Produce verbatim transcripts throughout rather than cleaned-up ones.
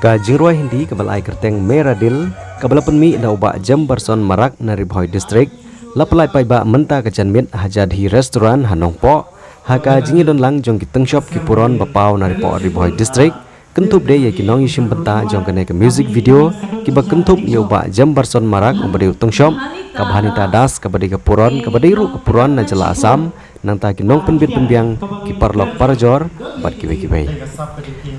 Ka jingrwai Hindi kaba la ai kyrteng Mera Dil, kaba la pynmih da u Bah Jemberson Marak na Ri Bhoi District, la pynlait paidbah mynta ka janmiet ha Jadhi Restaurant ha Nongpoh, ha ka jingïadon lang jong ki tyngshop ki puron ba paw na Ri Bhoi District, kynthup de ïa ki nongïashim bynta jong kane ka music video, kiba kynthup ïa u Bah Jemberson Marak uba dei u tyngshop, ka Bhanita Das kaba dei ka puron, kaba dei ruh ka puron na jylla Assam, nangta ki nongpynbit pynbiang, ki paralok parajor, bad kiwei kiwei.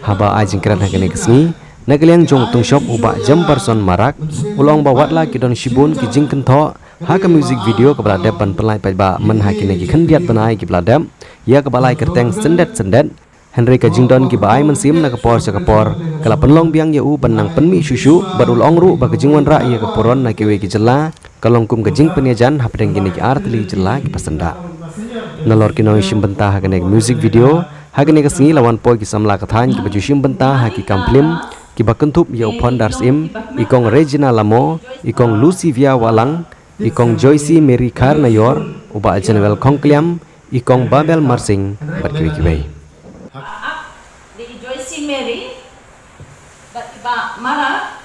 Haba ai jingkren ha kane ka sngi, na ka liang jong u tyngshop u Bah Jemberson Marak, u la ong ba watla ki don shibun ki jingkynthoh ha ka music video kaba la dep ban pynlait paidbah myn ha kine ki khyndiat bnai kiba la dep, ïa kaba la ai kyrteng Syndet Syndet, hynrei ka jingdon kiba ai mynsiem na ka por sha ka por, ka la pynlong biang ïa u ban nang pynmih shuh shuh, bad u la ong ruh ba ka jingwanrah ïa ka puron na kiwei ki jylla, ka long kum ka jingpynïajan hapdeng kine ki artylli ki jylla kiba syndah. Nalor ki nongïashim bynta ha kane ka music video, ha kane ka sngi la wan poi ki samla ka thaiñ kiba ju shim bynta ha ki kam phlim, kiba kynthup ïa u Phondar Syiem, i Kong Regina Lamo, i Kong Lucivia Wahlang, i Kong Joyce Mary Kharnaior, u Bah Januel Khongkliam, i Kong Babel Marsing, bad kiwei kiwei. Dei i Joyce Mary, bad i Bah Marak,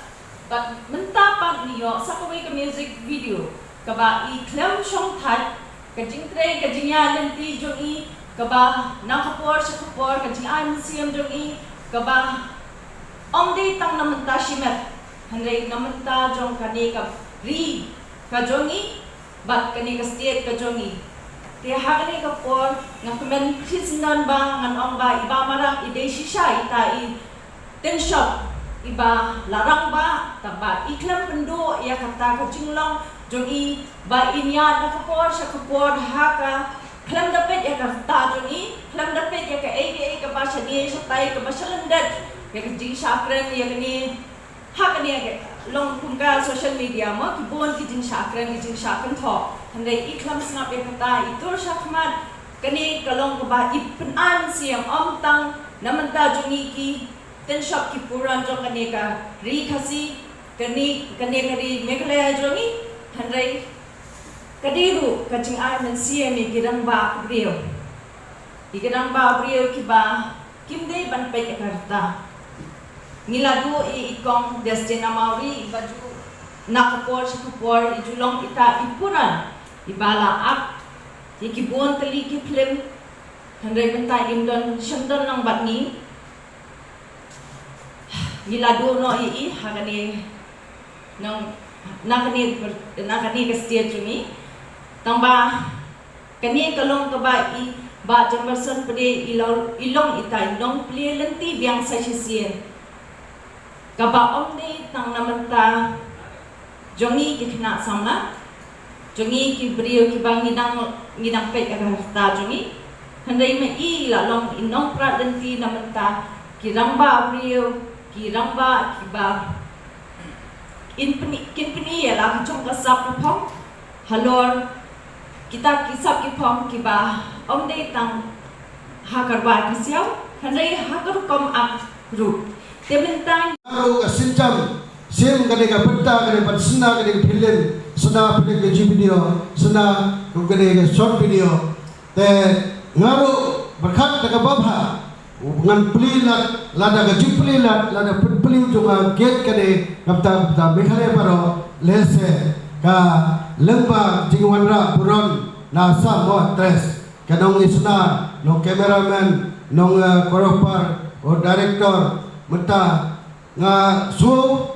bad mynta pat ngi ïoh sa kawei ka music video, kaba i khlem shongthait, ka jingtrei ka jingïaid lynti jong i, kaba na ka por sha ka por ka jingai mynsiem jong i, kaba ym dei tang na mynta shimet, hynrei na mynta jong kane ka ri ka jong i, bad kane ka state ka jong i. Te ha kane ka por nga kmen khie syndon ba ngan ong ba i Bah Marak i dei shisha ita i tyngshop iba la rangbah, tangba i khlem pynduh ïa kata ka jinglong jong i ba in ïaid na ka por sha ka por ha ka khlem da peit ïa ka rta jong i, khlem da peit ïa kaei kaei kaba shane shatai kaba shalyndet ïa ka jingshakren ïa kane. Ha kane ka long kum ka social media mo, ki bun ki jingshakren, ki jingshah kynthoh. Hynrei i khlem sngap ïa kata, i tur shakhmat, kane ka long kaba i pynai mynsiem, ym tang na mynta jong i ki tyngshop ki puron jong kane ka ri Khasi, kane, kane ka ri Meghalaya jong i, hynrei ka dei ruh ka jingai mynsiem ïa ki rangbah briew. Ïa ki rangbah briew kiba kim dei ban peit ïa ka rta. Ngi la duh ïa i Kong Destina Mawrie iba ju na ka por sha ka por i ju long ita i puron iba la act ïa ki bun tylli ki phlim. Hynrei mynta im don, shym don lang bad ngi. Ngi la duh noh ïa i ha kane nong, na kane, na kane ka stage jong ngi. Tangba kane ka long kaba i Bah Jemberson pat i long, i long ita i nongplie lynti biang sa shisien. Kaba ym dei tang na mynta jong ngi ki khynnah samla, jong ngi ki briew kiba ngi dang, ngi dang peit ïa ka rta jong ngi. Hynrei ma i la long i nongprat lynti na mynta ki rangbah briew, ki rangbah kiba in pyni, kin pyni ïa la ka jong ka sap ka phong halor kita ki sap ki phong kiba ym dei tang ha ka rwai ka siaw, hynrei ha ka rukom act ruh. Te mynta nga ruh ka sienjam, siem kane ka bynta, kane ban sna kane ka phlim, sna phlim ka music video, sna kane ka short video. Te nga ruh pyrkhat da kaba bha ngan plie lad, lada ka jingplie lad, lada pynplie jong nga gate kane, ka bynta, ka bynta Meghalaya baroh, lehse ka lyngba jingwanrah burom na Assam mo actress, ka nong isna, nong cameraman, nong, eh, choreographer, o director, mynta nga shu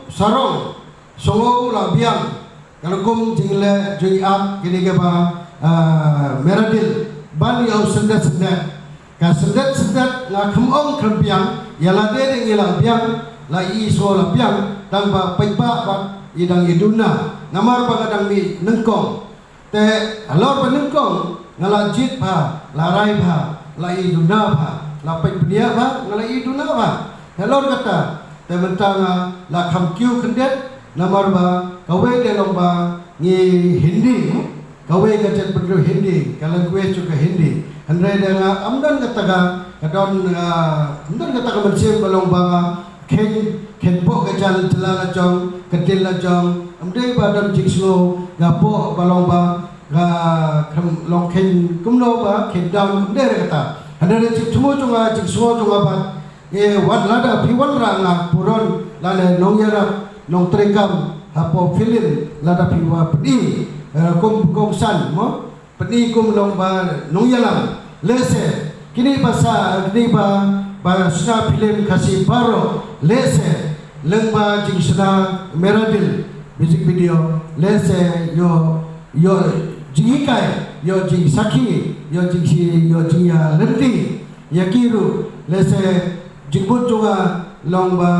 sarong, shu la biang, ka rukom jingleh jingïap kine kiba, ah, Mera Dil, ban ïa u Syndet Syndet. Ka Syndet Syndet nga khlem ong khlem biang, ïa lade de ngi la biang, la i shu la biang, tangba paidbah bad i dang i duna, namar ba nga dang mih nyngkong. Te halor ba nyngkong nga la jied bha, la rai bha, la i duna bha, la peit bniah bha, nga la i duna bha. Halor kata, te mynta nga la kham kiew khyndiat, namar ba kawei de long ba ngi Hindi, kawei ka jaitbynriew Hindi, ka language jong ka Hindi. Hynrei de nga ym don kata ka, ka don, ah, ym don kata ka mynsiem ba long ba nga kheiñ, kheiñ poh ka jylla, jylla la jong, ka ktien la jong, ym dei ba don jingsngew, nga poh ba long ba, nga kham long kheiñ kumno ba, kheiñ down, ym dei re kata. Hynrei de jingthmu jong nga, jingsngew jong nga bad, He wat lada phi wanrah nga puron lane nongïarap nongtrei kam hapoh film lada phi wa pdi, eh, kum kongsan mo pdi kum long ba nongïalam. Lehse kini ba sa kini ba ba sna film Khasi baroh lehse leng ba jingshna Meradil music video lehse yo yo jinghikai yo jingsakhi yo jingsi yo jingïalynti ïa ki ruh lehse jingbud jong nga long ba,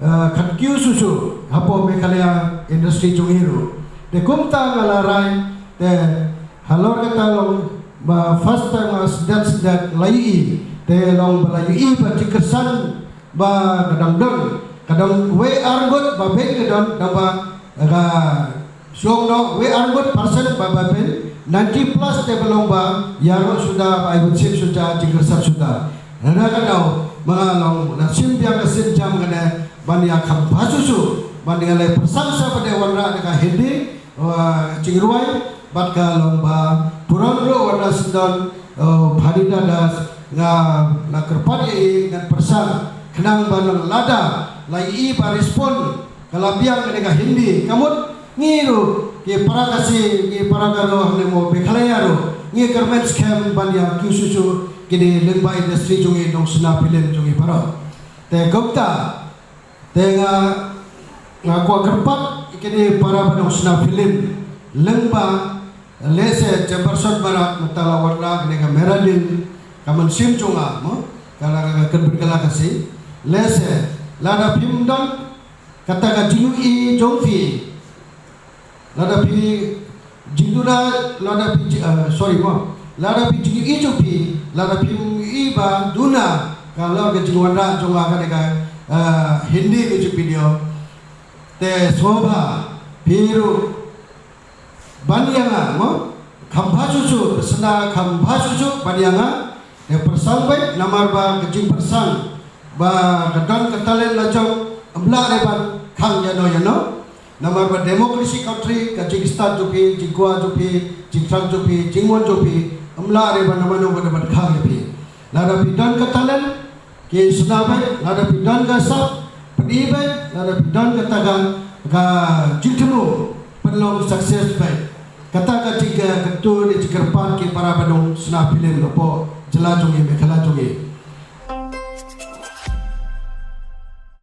eh, khatkiew susu hapoh Meghalaya industry jong i ruh. Te kumta nga la rai te halor kata long ba first time nga sdet sdet la ïohi te long ba la ïohi ba jingkyrsan ba ka dang don ka dang wei arngut ba beit ka don dang ba ka Shuh noh wei arngut percent ba ba pyn ninety plus te ba long ba ïaroh suda ba ai bynsim suda jingkyrsap suda. Hynrei ka dei ma nga long na sim biang ka sim jam ka dei ban ïa kham pha susu ban ïa leh pyrshang sa ba dei wanrah da ka Hindi, jingrwai bad ka long ba puron ruh wanrah sendon Phanida Das nga la kyrpad ïa i ngan pyrshang khnang ba long lada la i ba respond ka la biang ka dei ka Hindi ka mut ngi ruh ki para Khasi ngi para Garo hangne mo Meghalaya ruh ngi kyrmen skhem ban ïa kiew shuh shuh ki dei lyngba industry jong i nong sna film jong i para. Te kumta te nga nga kwah kyrpad ki dei para ba nong sna film lyngba lehse Chamber Sot Barak mynta la wanrah ka dei ka Meradil ka mynsiem jong nga mo ka la ka kyrpad ka la Khasi lehse lada phim don kata ka jingïohi jong phi lada phi jingduna lada phi sorry mo lada phi jingïohi jong phi lada phi ïohi ba duna ka lor ka jingwanrah jong nga ka dei ka Hindi music video te sngewbha phi ruh ban ïa nga mo kham pha shuh shuh sna kham pha shuh shuh ban ïa nga te pyrshang beit namar ba ka jingpyrshang ba ka don ka talent la jong ym lah dei ban khang ïano ïano namar ba democracy country ka jingstad jong phi jingkwah jong phi jingthrang jong phi jingmon jong phi ym lah dei ban namar ba dei ban khang ïa phi lada phi don ka talent ki sna beit lada phi don ka sap phi beit lada phi don ka taga ka jingthmu pynlong success beit kata ka jingka ka tu ni jingkyrpad ki para ba nong sna film hapoh jylla jong i Meghalaya jong i.